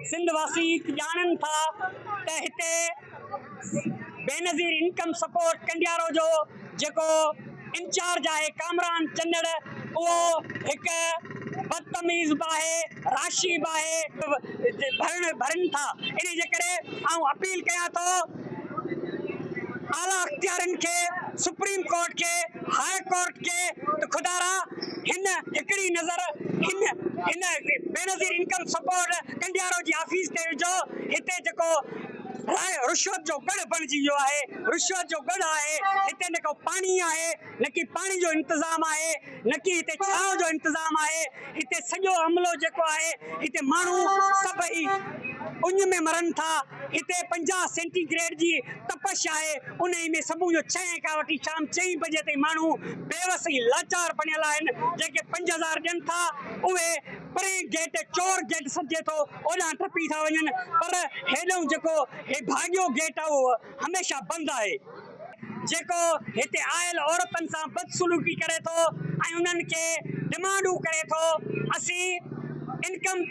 سنڌ واسي ڄاڻن ٿا ته هتي بينظير انڪم سپورٽ ڪنڊيارو جو جيڪو انچارج آهي ڪامران چنڙ اهو هڪ بدتميز به آهي راشي به آهي ڀرڻ ڀرن ٿا انهي جي ڪري آئون اپيل ڪيان ٿو اعليٰ اختيارين کي سپريم ڪورٽ کي هاء ڪورٽ کي ته خدارا هن هڪڙي نظر هن هن بينظير انڪم سپورٽ ڪنڊيارو جي آفيس تي وجهو هتي جيڪو رشوت جو ڳڙهه بڻجي ويو آهي رشوت جو ڳڙهه آهي هتي نه ڪو پاڻي آهي نه ڪي پاڻي جو انتظام آهي نه ڪي هتي ڇانو جو انتظام آهي هتي سڄو عملو جيڪو آهي هتي ماڻهو سڀئي اڃ ۾ مرن ٿا هتي 50 سينٽي گريڊ جي تپش آهي انهي ۾ صبح جو ڇهين کان وٺي شام چئين بجي تائين ماڻهو بيوس ۽ لاچار بڻيل آهن جيڪي 5000 ڏين ٿا اهي پرين گيٽ چور گيٽ سڏجي ٿو اوڏانهن ٽپي ٿا وڃن پر هيڏئون جيڪو هي ڀاڳيو گيٽ آهي اهو هميشه بند آهي. جيڪو هتي آيل عورتن سان بدسلوڪي ڪري ٿو ۽ انهن کي ڊمانڊون ڪري ٿو اسين انڪم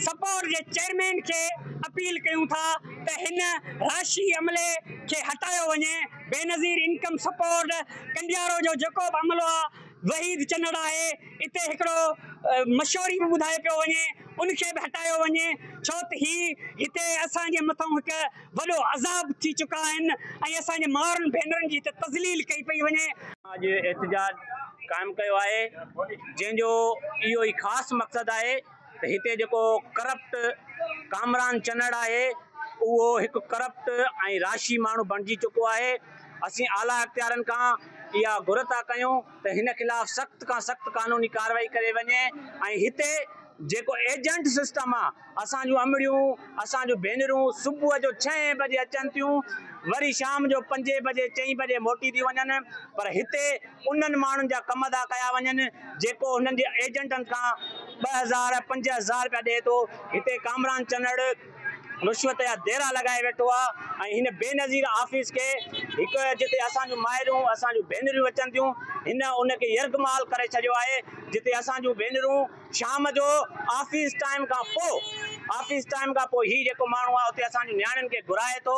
سپورٽ جي چيئرمين کي اپيل ڪيون ٿا ته هن راشي عملي کي هٽايو وڃي بينظير انڪم سپورٽ ڪنڊيارو جو جيڪو به عملو آهي وحيد چنڙ آهي اتي هڪڙو مشوري به ٻڌايو پيو وڃي ان کي به هٽايو وڃي ڇو ته هي هتي اسان جي مٿان هڪ وڏو عذاب ٿي چڪا آهن ۽ اسان جي مائرن ڀينرن جي هتي تذليل ڪئي پئي وڃي. اڄ احتجاج قائم ڪيو آهي جنهن جو اهو ئي خاص مقصد آهي ته هتي جيڪو ڪرپٽ ڪامران چنڙ آهي اهو هڪ ڪرپٽ ۽ راشي ماڻهو بڻجي چڪو آهي اسين اعليٰ اختيارن کان اها گهر ٿا ڪيون ته هن خلاف سخت کان سخت قانوني ڪارروائي ڪري وڃي ۽ هتي جيڪو ايجنٽ سسٽم آ اسان جون امڙيون اسان جون ڀينرون صبح جو ڇهين بجي اچن ٿيون وري شام جو پنجين بجي چئين بجي موٽي ٿيون وڃن پر هتي انهن ماڻهن جا ڪم ٿا ڪيا وڃن جيڪو هنن جي ايجنٽن کان 2000 5000 رپيا ڏئي ٿو هتي ڪامران چنڙ رشوت جا ديرا لڳائي ويٺو آ ۽ هن بينظير آفيس کي هڪ جتي اسان جون مائرون اسان جون ڀينريون اچن ٿيون هن ان کي يرغمال ڪري ڇڏيو آهي جتي اسان جون ڀينرون شام جو آفيس ٽائيم کان پوء آفيس ٽائيم کان پوء هي جيڪو ماڻهو آهي اتي اسان جون نياڻين کي گهرائي ٿو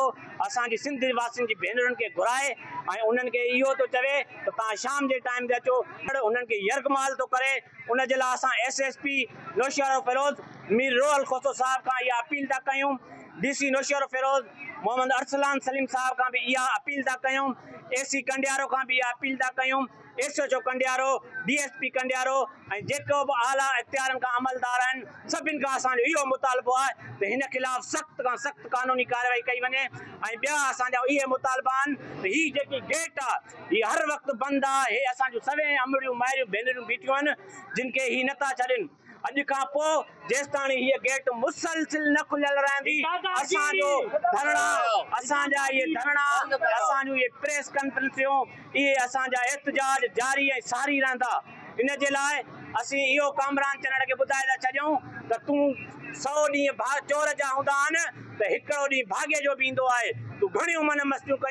اسان جي سنڌ واسين جي ڀينرن کي گهرائي ۽ انهن کي اهو ٿو چوي ته توهان شام جي ٽائيم تي اچو انهن کي يرغمال ٿو ڪري ان جي لاء اسان S S P Naushahro Feroze Mir Rohal Khoso صاحب کان اها اپيل ٿا ڪيون ڊي سي نوشهروفيروز محمد ارسلان سليم صاحب کان به اها اپيل ٿا ڪيون اي سي ڪنڊيارو کان به اها اپيل ٿا ڪيون S H O Kandiaro D S P Kandiaro ۽ جيڪو به اعليٰ اختيارن کان عملدار آهن سڀن کان اسان جو اهو مطالبو آهي ته هن خلاف سخت کان سخت قانوني ڪارروائي ڪئي وڃي ۽ ٻيا اسان جا اهي مطالبا آهن ته هي جيڪي گيٽ آهي هي هر وقت بند آهي هي اسان جون سوين امڙيون مائريون ڀينريون بيٺيون آهن جن کي هي نٿا ڇڏين اڄ کان پوء جيستاڻي هيء گيٽ مسلسل نه کليل رهندي، اسان جو ڌرڻا، اسان جا اهي ڌرڻا، اسان جون اهي پريس ڪانفرنسيون، اهي اسان جا احتجاج جاري ۽ ساري رهندا. ان جي لاء اسين اهو ڪامران چنڙ کي ٻڌائي ٿا ڇڏيون ته تون سئو ڏينهن چور جا هوندا آهن ته هڪڙو ڏينهن ڀاڳي جو به ايندو آهي. تون گهڻيون من مستيون ڪيون.